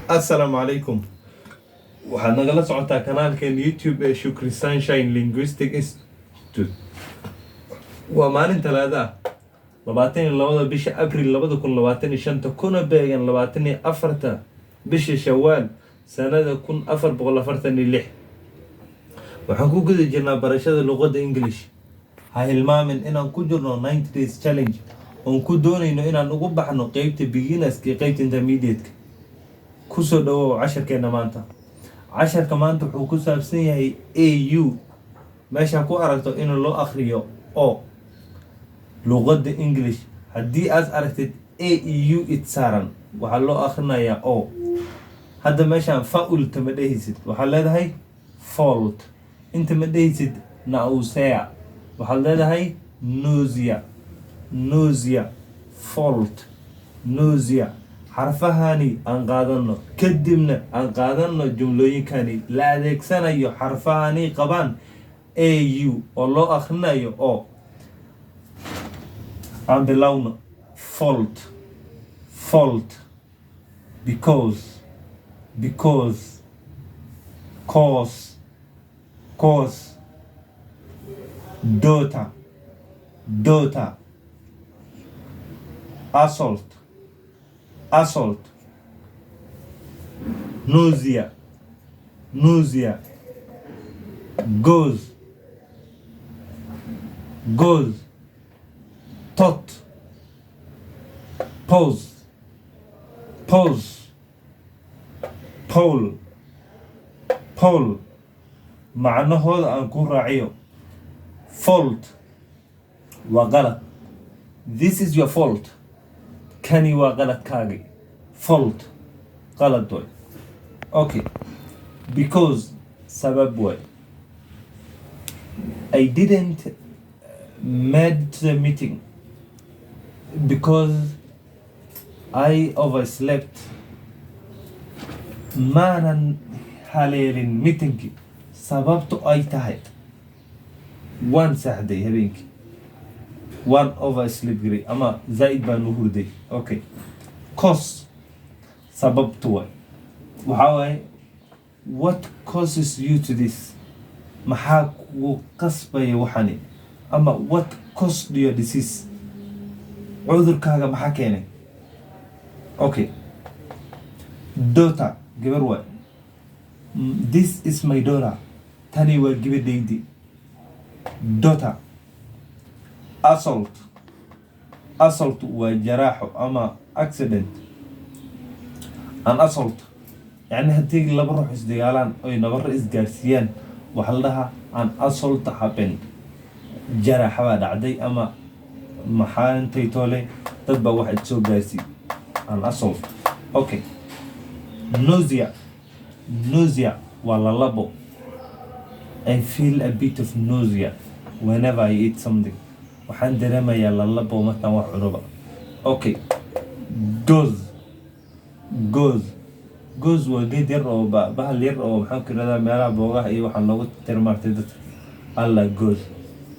Assalaamu calaykum. Waxaad nagala socotaa kanaalkeen YouTube ee Shukri Sunshine Linguistic Institute. Waa maalin Talaada ah, 22-da bisha Abril 2025-ta, kuna beegan 24-ta bisha Shawaal sanada 1446. Waxaan ku guda jirnaa barashada luqadda English. Ha hilmaamin inaan ku jirno 90 days challenge oon ku doonayno inaan ugu baxno qeybta beginnerska iyo qeybta intermediate-ka. Kusoo dhawow casharkeena maanta. Casharka maanta wuxuu ku saabsan yahay au meesha ku aragto in loo akriyo o. Luqadda English haddii aad aragtid a e u it saaran, waxaa loo akhrinayaa o. Hadda meeshaan fault ma dhehaysid, waxaad leedahay fault. Inta ma dhehaysid nausea, waxaad leedahay nausea. Nausea, fault, nausea. Xarfahani aan qaadano, kadibna aan qaadano jumlooyinkani la adeegsanayo xarfahani qabaan a u oo loo akhrinayo o. Aan bilowno. Fault, fault, because, because, cause, cause, daughter, daughter, assault, assault, nausea, nausea, goes, goes, taught, pause, pause, Paul, Paul. Macnahooda aan ku raaciyo. Fault waa qalad. This is your fault. Kani waa qaladkaagi. Fault qalad way. Okay, because sabab way. I didn't made the meeting because I overslept. Maanan haleelin meetingkii sababto ay tahay waan seexday habeenkii, waan oversleep garay ama zaa'id baan u hurday. Okay, cause sababtu waay. Waxaa waaye, what causes you to this? Maxaa kugu qasbaya waxani? Ama what caused your disease? Cudurkaaga maxaa keenay? Okay, daughter gabar waay. This is my daughter. Tani waa gabadhaydii. Daughter. Assault, assault waa jaraaxo ama accident. An assault yacni haddii laba ruux isdagaalaan oy nabaro isgaarsiiyaan, waxaa la dhahaa an assault happened, jaraaxa baa dhacday ama maxaa intay toole dad baa wax soo gaarsiiy, an assault. Okay, nausea. Nausea waa lalabo. I feel a bit of nausea whenever I eat something. Waxaan dareemayaa lalabo markaan wax cunoba. Okay, gauze. Gauze, gauze waa geed yar oo bahal yar oo maxaan ku irahdaa meelaha boogaha iyo waxaa loogu tirmaartay dadka alla gauze.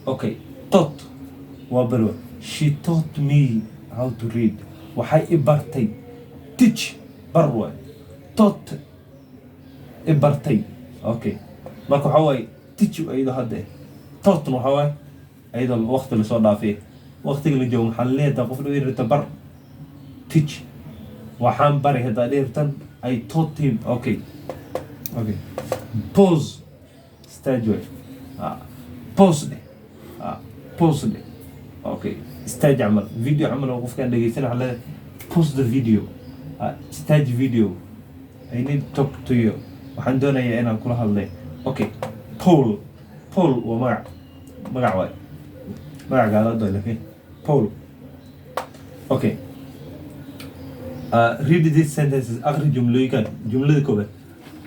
Okay, taught waa barwa. She taught me how to read. Waxay i bartay. Teach bar waay. Taught i bartay. Okay, marka waxaa waaye teach iyadoo hadda eh, taughtna waxaa waaye iyadoo waqti lasoo dhaafay, waqtiga la joogo. Maxaa leedahay qof dhihi rabta bar? Teach. Waxaan baray haddaa dhihi rabtan, I taught him. Okay, pause stage way. Pause dheh. Pause dheh. Okay, stage camal, video camal oo qofkaan dhegeysan waxaa leedahay pause the video, stage video, I need to talk to you. Waxaan doonayaa inaan kula hadlay. Okay, Paul. Paul waa magac, magac waay, magac gaalad waay laakiin Paul. Okay, read these sentences. Akhri jumlooyinkan. Jumlada koobaad: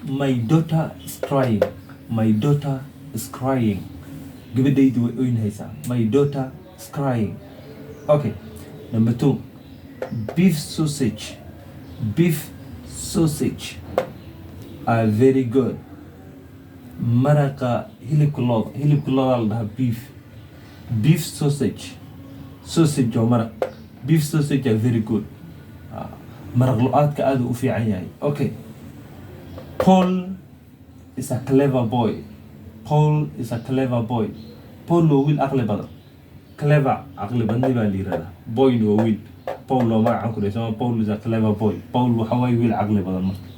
My daughter is crying. My daughter is crying. Gabadhaydu way oynhaysaa. My daughter is crying. Okay, number two: Beef sausage, beef sausage are very good. Maraqa hilibka looda, hilibka looda la dhahaa beef. Beef sausage, sausage waa maraq. Beef sausage are very good. Maraq lo-aadka aada u fiican yahay. Okay. Paul is a clever boy. Paul is a clever boy. Paul waa wiil aqli badan. Clever, caqli badni baa la yihahdaa. Boyna waa wiil. Paul waa magacan ku dhaysa. Paul is a clever boy. Paul waxa waaye wiil caqli badan. Marka,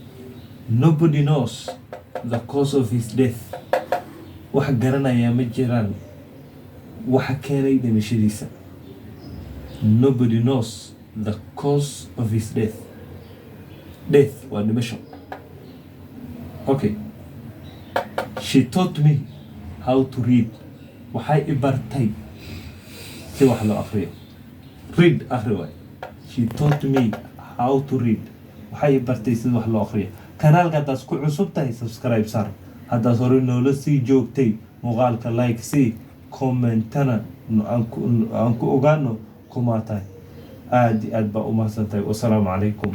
nobody knows the cause of his death. Wax garanaya ma jiraan waxa keenay dhimashadiisa. Nobody knows the cause of his death. Death waa dhimasho. Okay. She taught me how to read. Waxay i bartay si wax loo akriyo. Read, akhri waay. She taught me how to read. Waxay i bartay sida wax loo akriyo. Kanaalka haddaad ku cusub tahay, subscribe saar. Haddaad hore noola sii joogtay, muuqaalka like sii, commentana aan ku ogaano kumaa tahay. Aad iyo aad baa u mahadsan tahay. Wasalaamu calaykum.